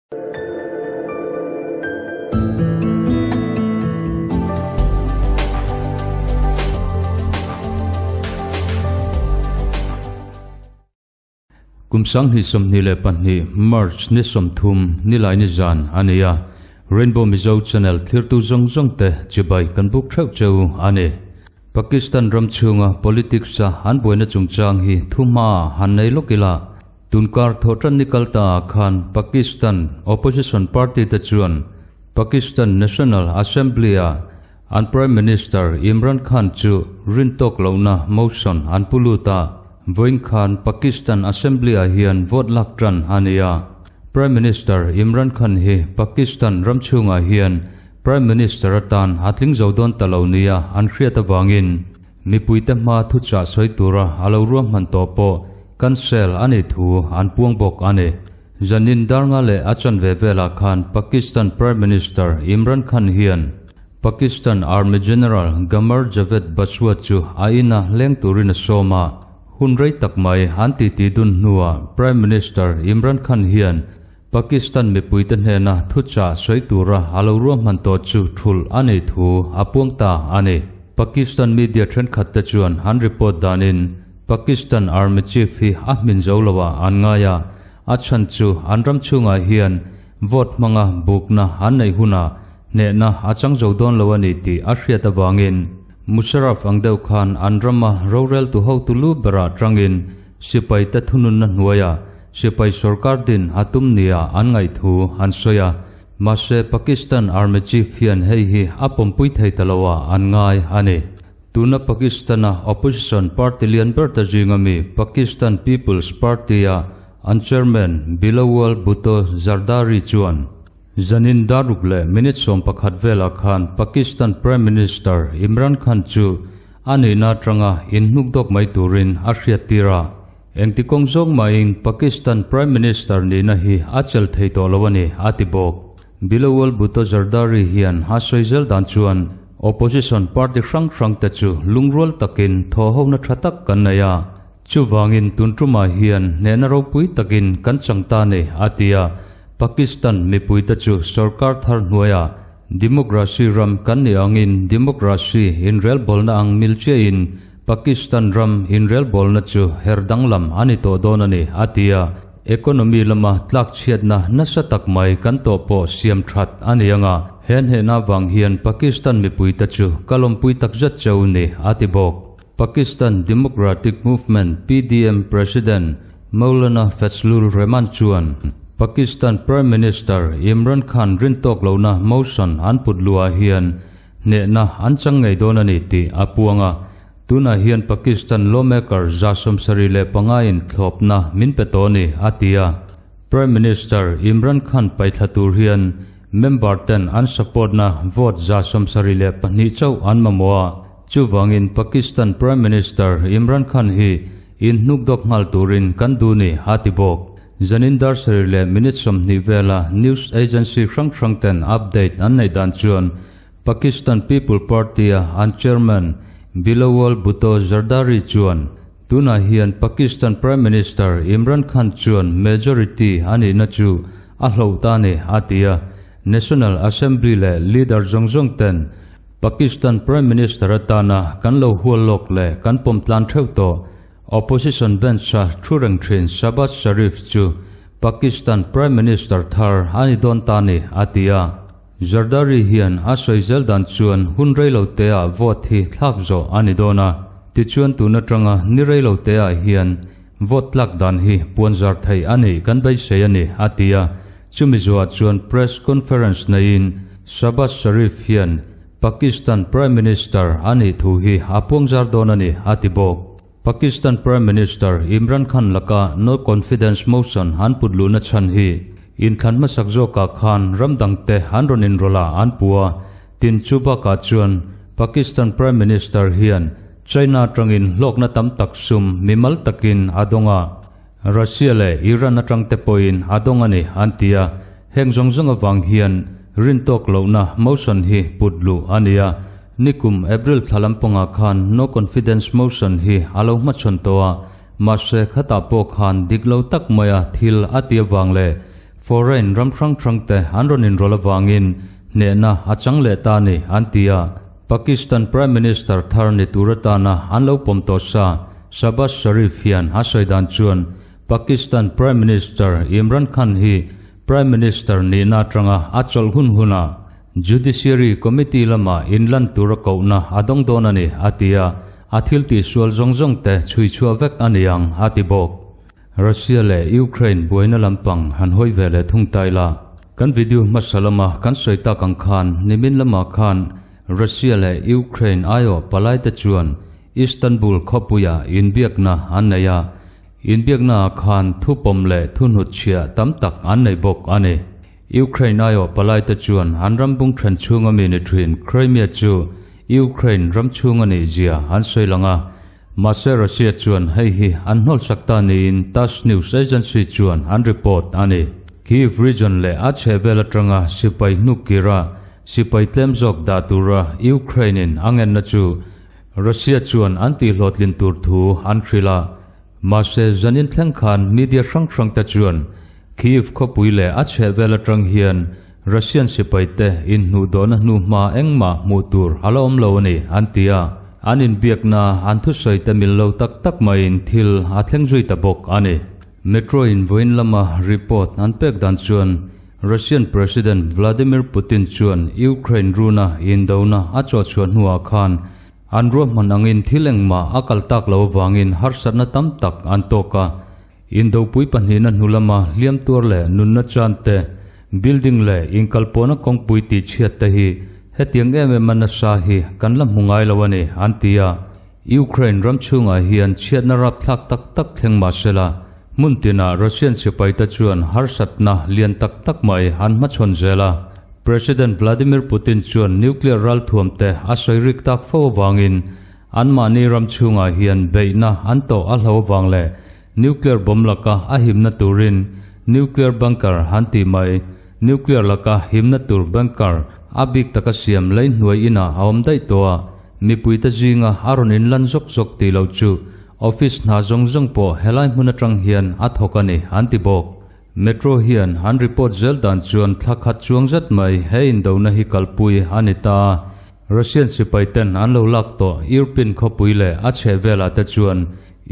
Kum 2022 March ni 30 nilai ni zan a ni a, Rainbow Mizo Channel thlirtu zawng zawng te chibai kan buk theuh cheu a ni. Pakistan ram chhunga politics a an buaina chungchang hi thuhma han nei lawk ila, Tunkar thawhtan ni kal ta ah khan Pakistan opposition party te chuan Pakistan National Assembly ah an Prime Minister Imran Khan chu rintawk lohna motion an pu lut a, vawiin khan Pakistan Assembly ah hian vote lak tan a ni a. Prime Minister Imran Khan hi Pakistan ram chhungah hian Prime Minister atan a tling zo dawn ta lo nia an hriat avangin Mipuite hma thuchah sawi tura a lo ruahman tawh pawh cancel a nih thu an puang bawk a ni. Zanin Darnga leh a chanve velah khan Pakistan Prime Minister Imran Khan hian Pakistan Army General Qamar Javed Bajwa chu a ina leng turin a sawm a, hun rei tak mai an titi dun hnuah Prime Minister Imran Khan hian Pakistan mipuite hnena thuchah sawi tura a lo ruahman tawh chu thulh a nih thu a puang ta a ni. Pakistan media thenkhat te chuan an report danin Pakistan Army Chief hi a hmin zo lo ah an ngai a, a chhan chu an ram chhungah hian vote hmanga bukna an neih hunah hnehna a chang zo dawn lo a ni tih a hriat avangin Musharraf ang deuh khan an rama roreltu hotu lu berah tangin Sipai te thununna hnuaiah sipai sorkar din a tum nia an ngaih thu an sawi a, mahse Pakistan Army Chief hian hei hi a pawmpui thei ta lo ah an ngai a ni. Tuna Pakistan-a opposition party lian ber te zinga mi Pakistan People's Party-a an chairman Bilawal Bhutto Zardari chuan, Zanin daruk leh minute 11 velah khan Pakistan Prime Minister Imran Khan chu a nihna atanga inhnuk dawk mai turin a hriattir a. Engti kawng zawng mahin Pakistan Prime Minister nihna hi a chel thei tawh lo a ni, a ti bawk. Bilawal Bhutto Zardari hian a sawi zel dan chuan opposition party hrang hrangte chu lungrual takin thawhhona tha tak kan nei a, Chuvangin tun tumah hian hnehna ropui takin kan chang ta ni, a ti a. Pakistan mipuite chu sorkar thar hnuaiah democracy ram kan nih angin democracy inrelbawlna ang mil chiahin Pakistan ram inrelbawlna chu her danglam a ni tawh dawn a ni, a ti a. Economy lama tlakchhiatna nasa tak mai kan tawh pawh siam that a ni anga he hnehna vang hian Pakistan mipuite chu ka lawmpui takzet cheu ni, a ti bawk. Pakistan Democratic Movement, PDM, President Maulana Fazlur Rehman chuan Pakistan Prime Minister Imran Khan rintawk lohna motion an put luah hian hnehna an chang ngei dawn a ni tih a puang a. Tunah hian Pakistan lawmaker 75 in thlawpna min pe tawh a ni, a ti a. Prime Minister Imran Khan paithla tur hian member ten an support na vote 72 chauh an mamawh a. Chuvangin Pakistan Prime Minister Imran Khan hi in hnuk dawk nghal turin kan duh ni, a ti bawk. Zanin dar sarih leh minute 20 vela news agency hrang hrang ten update an neih dan chuan Pakistan People Party-a an chairman Bilawal Bhutto Zardari chuan tunah hian Pakistan Prime Minister Imran Khan chuan majority a nihna chu a hloh ta ni, a ti a. National Assembly leh leader zawng zawng ten Pakistan Prime Minister atana kan lo hual lawk leh kan pawm tlan theuh tawh. Opposition bench-a thu reng thin Shahbaz Sharif chu Pakistan Prime Minister thar a ni dawn ta ni, a ti a. Zardari hian a sawi zel dan chuan hun reilo teah vote hi thlak zawh a ni dawn a, tichuan tun atanga ni reilo teah hian vote tlak dan hi puan zar theih a nih kan beisei a ni, a ti a. Chumi zuah chuan press conference neiin Shahbaz Sharif hian Pakistan Prime Minister a nih thu hi a puangzar dawn a ni, a ti bawk. Pakistan Prime Minister Imran Khan laka no confidence motion an put luhna chhan hi inthlan hmasak zawkah khan ram dangte an rawn inrawlh a an pu a, tin chu bakah chuan Pakistan Prime Minister hian China atangin hlawkna tam tak sum mimal takin a dawng a. Russia leh Iran atang te pawhin a dawng a ni an ti a, heng zawng zawng avang hian rintawk lohna motion hi put luh a ni a, nikum April thla lampangah khan no confidence motion hi a lo hmachhawn tawh a, mahse khatah pawh khan dik lo tak maia thil a ti avang leh. Foreign ram hrang hrangte an rawn inrawlh avangin hnehna a chang leh ta a ni, an ti a. Pakistan Prime Minister thar ni tur atana an lo pawm tawh sa Shahbaz Sharif hian a sawi dan chuan Pakistan Prime Minister Imran Khan hi Prime Minister nihna atanga a chawlh hun hunah Judiciary Committee lama inlan tura kohna a dawng dawn a ni, a ti a, a thil tihsual zawng zawng te chhui chhuah vek a ni ang, a ti bawk. Russia leh Ukraine buaina lampang han hawi ve leh thung ta ila. Kan video hmasa lama kan sawi tak ang khan nimin lamah khan Russia leh Ukraine aiawh palaite chuan Istanbul khawpuiah inbiakna an nei a, inbiaknaah khan thupawm leh thuhnutchhiah tam tak an nei bawk a ni. Ukraine aiawh palaite chuan an ram bung then chhunga mi ni thin Crimea chu Ukraine ram chhung a nih zia an sawi lang a, mahse Russia chuan hei hi an hnawlsak ta niin Tass news agency chuan an report a ni. Kyiv region leh a chhehvel atanga sipai hnuk kira sipai tlem zawk dah tura Ukraine-in a ngenna chu Russia chuan an tihhlawhtlin tur thu an hrilh a. Mahse, zanin thleng khan media hrang hrang te chuan Kyiv khawpui leh a chhehvel atang hian Russian sipaite inhnuhdawhna hnuhma engmah hmuh tur a la awm lo a ni, an ti a. An inbiakna an thusawi te mil lo tak tak maiin thil a thleng zui ta bawk a ni. Metro in vawiin lama report an pek dan chuan Russian President Vladimir Putin chuan Ukraine runa indona a chawhchhuah hnuah khan An ruahman angin thil engmah a kal tak lo avangin harsatna tam tak an tawk a. Indopui pahnihna hnu lama hliam tuar leh nunna chan te, building leh inkalpawhna kawngpui tihchhiat te hi hetiang em em a nasa hi kan la hmu ngai lo a ni, an ti a. Ukraine ram chhungah hian chhiatna rapthlak tak tak thleng mah sela, hmun tinah Russian sipaite chuan harsatna lian tak tak mai an hmachhawn zel a. President Vladimir Putin chuan nuclear ralthuam te a sawi rik tak fo avangin anmahni ram chhungah hian beihna an tawh a hlo avang leh nuclear bomb laka a himna turin nuclear bunker han tih mai, nuclear laka himna tur bunker a bik taka siam lei hnuai inah a awm daih tawh a, mipuite zinga a rawn inlan zawk zawk tih loh chu office hna zawng zawng pawh helai hmun atang hian a thawk a ni an ti bawk. Metro hian an report zel dan chuan thla khat chuang zet mai he indona hi kalpui a ni ta a, Russian sipai ten an lo lak tawh Irpin khawpui leh a chhehvelah te chuan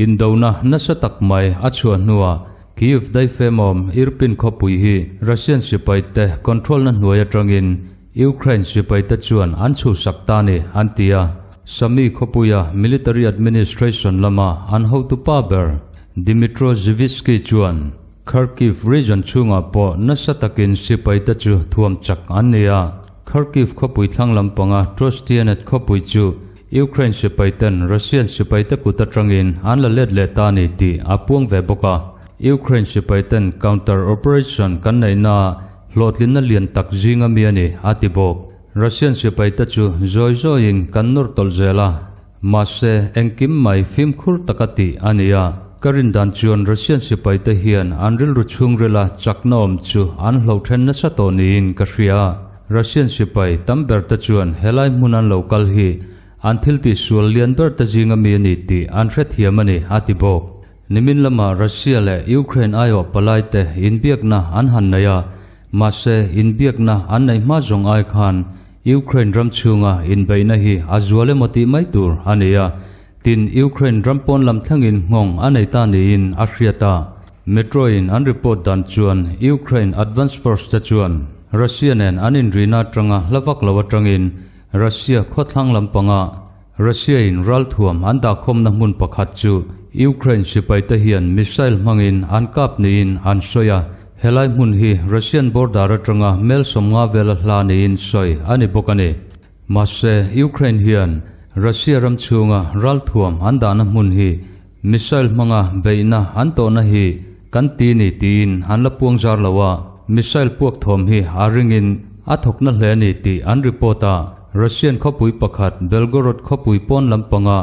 indona nasa tak mai a chhuah hnuah Kyiv daifemawm Irpin khawpui hi Russian sipai te control na hnuai atangin Ukraine sipai te chuan an chhuhsak ta ni an ti a. Sami khawpuia military administration lama an hotupa ber Dmytro Zhyvytskyi chuan Kharkiv region chhungah pawh nasa takin sipaite chu thuam chak an ni a. Kharkiv khawpui thlang lampanga Trostianet khawpui chu Ukraine sipaiten Russian sipaite kut atangin an la let leh ta a ni tih a puang ve bawk a. Ukraine sipaiten counter operation kan neihnaah hlawhtlinna lian tak zinga mi a ni, a ti bawk. Russian sipaite chu zawi zawiin kan nawr tawlh zel a. Mahse, engkim mai fimkhur taka tih a ni a. Ka rin dan chuan Russian sipaite hian an rilru chhungrila chakna awm chu an hlauhthen nasa tawh niin ka hria. Russian sipai tam ber te chuan helai hmun an lo kal hi an thil tihsual lian ber te zinga mi a ni tih an hrethiam a ni, a ti bawk. Nimin lama Russia leh Ukraine aiawh palaite inbiakna an han nei a, mahse inbiakna an neih hma zawng ai khan Ukraine ram chhunga inbeihna hi a zual emaw tih mai tur a ni a, tin Ukraine ram pawn lam thlengin nghawng a nei ta niin a hriat a. Metro-in an report dan chuan Ukraine Advance Force te chuan Russia nen an inrina atanga hla vak lo atangin Russia khawthlang lampanga Russia-in ralthuam an dahkhawmna hmun pakhat chu Ukraine sipaite hian missile hmangin an kap niin an sawi a, helai hmun hi Russian border atanga mel 50 vela hla niin sawi a ni bawk a ni. Mahse, Ukraine hian Russia ram chhunga ralthuam an dahna hmun hi missile hmanga beihna an tawhna hi kan ti ni tiin an la puang zar lo a, missile puak thawm hi a ringin a thawkna hle a ni tih an report a. Russian khawpui pakhat Belgorod khawpui pawn lampanga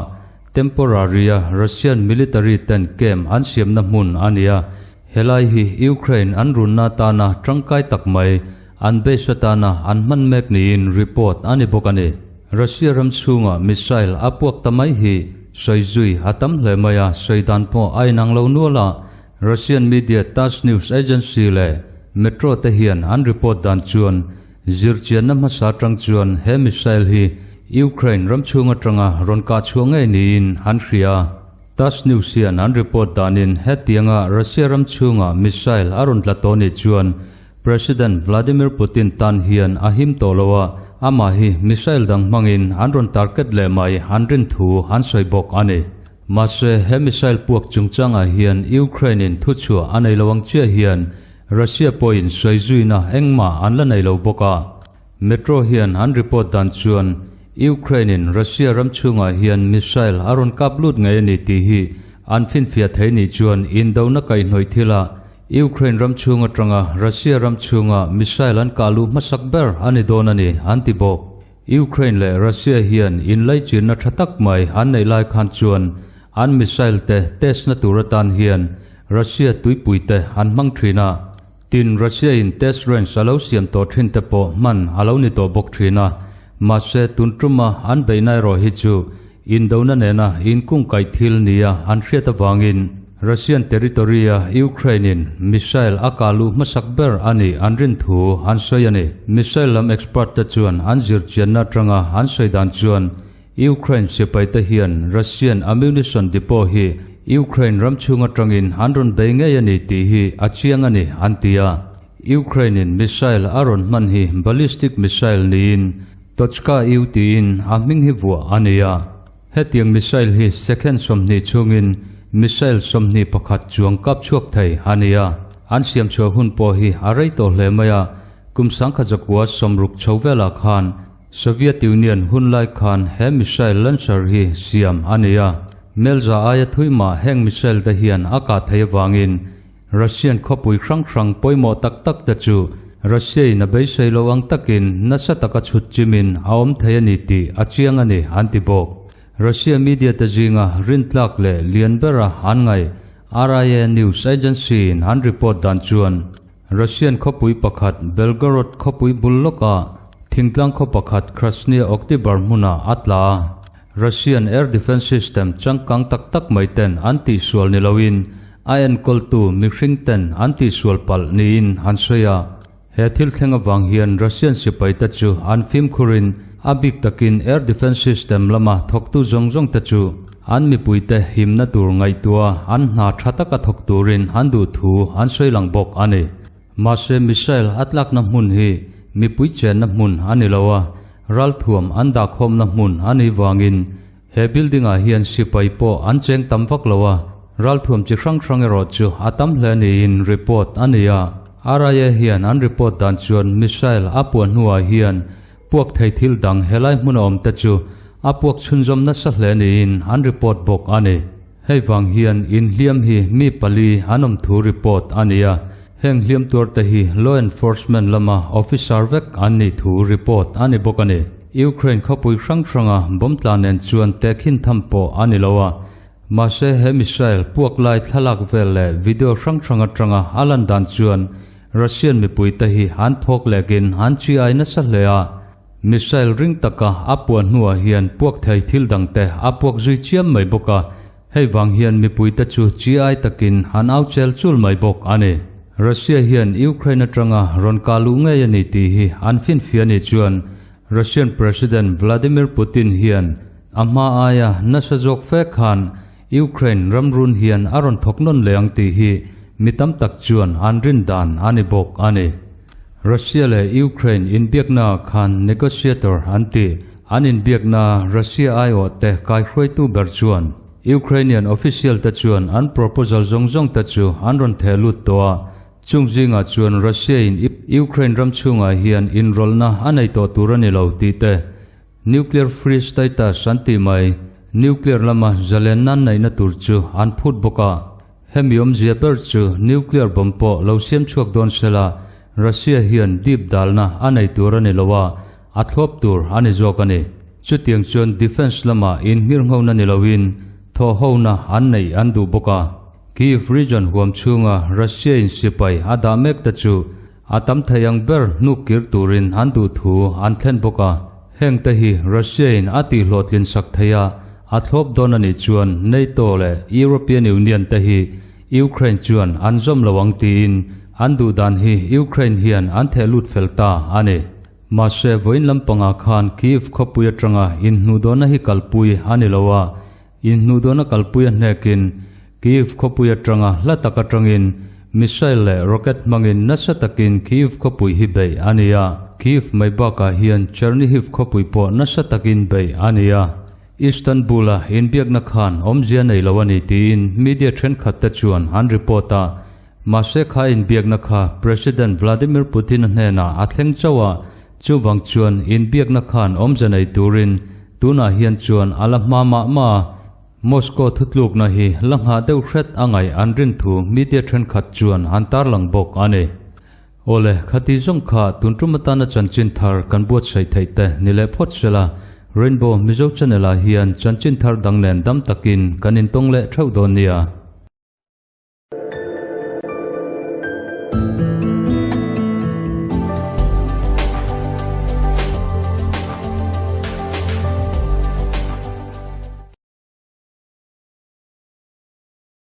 temporary-a Russian military ten camp an siamna hmun a ni a, helai hi Ukraine an runna atana tangkai tak mai an base atana an hman mek niin report a ni bawk a ni. Russia ram chhunga missile a puak ta mai hi sawi zui a tam hle mai a, sawi dan pawh a inang lo nual a, Russian media Tass news agency leh. Metro te hian an report dan chuan zirchianna hmasa atang chuan he missile hi Ukraine ram chhung atanga rawn kah chhuah ngei niin an hria. Tass News hian an report danin hetianga Russia ram chhunga missile a rawn tla tawh nih chuan President Vladimir Putin tan hian a him tawh lo a, amah hi missile dang hmangin an rawn target leh mai an rin thu an sawi bawk a ni. Mahse, he missile puak chungchangah hian Ukraine-in thuchhuah a nei lo ang chiah hian Russia pawhin sawi zuina engmah an la nei lo bawk a. Metro hian an report dan chuan Ukraine-in Russia ram chhungah hian missile a rawn kap lut ngei a ni tih hi an finfiah thei nih chuan indona kaihhnawih thilah Ukraine ram chhung atanga Russia ram chhunga missile an kah luh hmasak ber a ni dawn a ni, an ti bawk. Ukraine leh Russia hian inlaichinna tha tak mai an neih lai khan chuan an missile te test na tur atan hian Russia tuipui te an hmang thin a. Tin, Russia in test range a lo siam tawh thin te pawh hman a lo ni tawh bawk thin a. Mahse, tun tuma an beihna erawh hi chu indona nena inkungkaih thil nia an hriat avangin Russian territory-a Ukraine-in missile a kah luh hmasak ber a nih an rin thu an sawi a ni. Missile lam expert te chuan an zirchianna atanga an sawi dan chuan Ukraine sipaite hian Russian ammunition depot hi Ukraine ram chhung atangin an rawn bei ngei a ni tih hi a chiang a ni an ti a. Ukraine-in missile a rawn hman hi ballistic missile niin Tochka-U tiin a hming hi vuah a ni a. Hetiang missile hi second 20 chhungin missile 21 chuang kap chhuak thei a ni a. An siam chhuah hun pawh hi a rei tawh hle mai a, kum 1960 chho velah khan Soviet Union hun lai khan he missile launcher hi siam a ni a. Melza aia thui mah heng missile te hian a kah thei avangin Russian khawpui hrang hrang pawimawh tak tak te chu Russia in a beisei lo ang takin nasa taka chhut chimin a awm thei a ni tih a chiang a ni an ti bawk. Russia media te zinga rintlak leh lian bera an ngaih RIA News Agency in an report dan chuan Russian khawpui pakhat Belgorod khawpui bul lawkah thingtlang khaw pakhat Krasny Oktyabr hmunah a tla a. Russian air defence system changkang tak tak mai ten an tihsual ni loin a enkawltu mihring ten an tihsual palh niin an sawi a. He thil thleng avang hian Russian sipai te chu an fimkhurin a bik takin air defence system lama thawktu zawng zawng te chu an mipuite himna tur ngaihtuah an hna tha taka thawk turin an duh thu an sawi lang bawk a ni. Mahse missile a tlakna hmun hi mipui chenna hmun a ni lo a, ralthuam an dahkhawmna hmun a nih vangin he building ah hian sipai pawh an cheng tam vak lo a, ralthuam chi hrang hrang erawh chu a tam hle niin report a ni a. RIA hian an report dan chuan missile a puah hnuah hian Puak thei thil dang helai hmun a awm te chu a puak chhunzawm nasa hle niin an report bawk a ni. Hei vang hian inhliam hi mi pali an awm thu report a ni a, heng hliam tuar te hi law enforcement lama officer vek an nih thu report a ni bawk a ni. Ukraine khawpui hrang hranga bomb tla nen chuan tehkhin tham pawh a ni lo a, mahse he missile puak lai thlalak vel leh video hrang hrang atanga a lan dan chuan Russian mipuite hi an thawk lekin an chi ai nasa hle a, missile ring taka a puah hnuah hian puak thei thil dangte a puak zui chiam mai bawk a, hei vang hian mipuite chu chi ai takin an au chel chul mai bawk a ni. Russia hian Ukraine atanga rawn kah luh ngei a ni tih hi an finfiah nih chuan Russian President Vladimir Putin hian a hma aia nasa zawk fe khan Ukraine ramrun hian a rawn thawk nawn leh ang tih hi mi tam tak chuan an rin dan a ni bawk a ni. Russia leh Ukraine inbiakna ah khan negotiator an ti. An inbiakna Russia aiawh te kaihruaitu ber chuan Ukrainian official te chuan an proposal zawng zawng te chu an rawn theh lut tawh a, chung zingah chuan Russia in Ukraine ram chhungah hian inrawlhna a nei tawh tur a ni lo tih te Nuclear free status an tih mai, nuclear lama zalenna an neihna tur chu an phut bawk a. Hemi awmzia ber chu nuclear bomb pawh lo siam chhuak dawn sela Russia hian dip dalna a nei tur a ni lo a, a thlawp tur a ni zawk a ni. Chutiang chuan defence lama inhmirnghona ni loin thawhhona an neih an duh bawk a. Kyiv region huam chhunga Russia in sipai a dah mek te chu A tam thei ang ber hnuk kir turin an duh thu an thlen bawk a, heng te hi Russia in a tihhlawhtlin sak thei a, a thlawp dawn a nih chuan NATO leh European Union te hi Ukraine chuan an zawm lo ang tiin An duh dan hi Ukraine hian an theh lut fel ta a ni. Mahse, vawiin lampangah khan Kyiv khawpui atanga inhnuhdawhna hi kalpui a ni lo a, inhnuhdawhna kalpui a hnekin Kyiv khawpui atanga hla tak atangin missile leh rocket hmangin nasa takin Kyiv khawpui hi beih a ni a. Kyiv mai bakah hian Chernihiv khawpui pawh nasa takin beih a ni a. Istanbul-a inbiakna khan awmzia nei lo a ni tiin media thenkhatte chuan an report a. Mahse kha inbiakna kha President Vladimir Putin-a hnenah a thleng chauh a, chuvang chuan inbiakna khan awmze nei turin tunah hian chuan a la hma mah mah a, Moscow thutlukna hi la nghah deuh hret a ngaih an rin thu media thenkhat chuan an tarlang bawk a ni. Awle, khati zawng kha tun tum atana chanchin thar kan buatsaih theih te ni leh phawt sela, Rainbow Mizo Channel ah hian chanchin thar dang nen dam takin kan intawng leh theuh dawn nia.